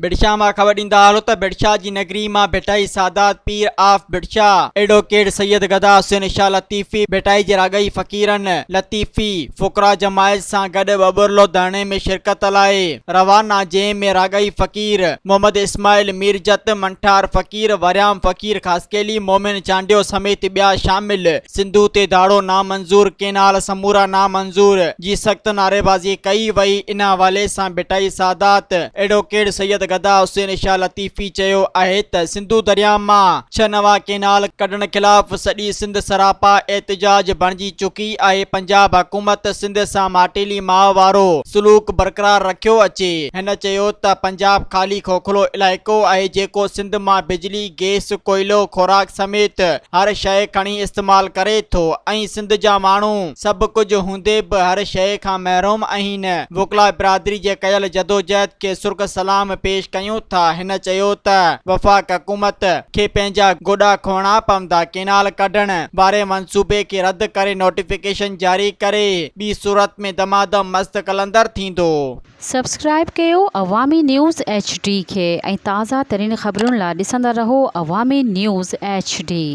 ڀٽشاهه مان خبر ڏيندا هلو ته ڀٽشاهه جي نگري مان ڀٽائي سادات پير آف ڀٽشاهه ايڊووڪيٽ سيد گدا حسين شاهه لطيفي ڀٽائي جي راڳئي فقيرن لطيفي فقراء جماعت سان گڏ ٻٻرلو ڌرڻي ۾ شرڪت لاء روانا جنهن ۾ راڳئي فقير محمد اسماعيل ميرجت منٺار فقير وريام فقير خاصخيلي مومن چانڊيو سميت ٻيا شامل سنڌو تي ڌاڙو نامنظور، ڪينال سمورا نامنظور جي سخت نعريبازي ڪئي وئي، ان حوالي سان ڀٽائي سادات ايڊووڪيٽ سيد گدا حسين شاهه لطيفي چيو آهي ته سنڌو درياء مان ڇهه نوان ڪينال ڪڍڻ خلاف سڄي سنڌ سراپا احتجاج بڻجي چڪي آهي، پنجاب حڪومت سنڌ سان ماٽيلي ماء وارو سلوڪ برقرار رکيو اچي، هن چيو ته پنجاب خالي کوکلو علائقو آهي جيڪو سنڌ مان بجلي، گيس، ڪوئلو، خوراڪ سميت هر شيء کڻي استعمال ڪري ٿو ۽ سنڌ جا ماڻهو سڀ ڪجهه هوندي به هر شيء کان محروم آهن، وڪلا برادري جي ڪيل جدوجهد کي سرخ سلام پيش ڪيون ٿا، هن چيو ته وفاق حڪومت کي پنهنجا گوڏا کوهڻا پوندا، ڪينال ڪڍڻ واري منصوبي کي رد ڪري نوٽيفڪيشن جاري ڪري، ٻي صورت ۾ دمادم مست قلندر ٿيندو. سبسڪرائيب ڪيو عوامي نيوز ايڇ ڊي کي ۽ تازه ترين خبرن لا ڏسندا رهو عوامي نيوز ايڇ ڊي.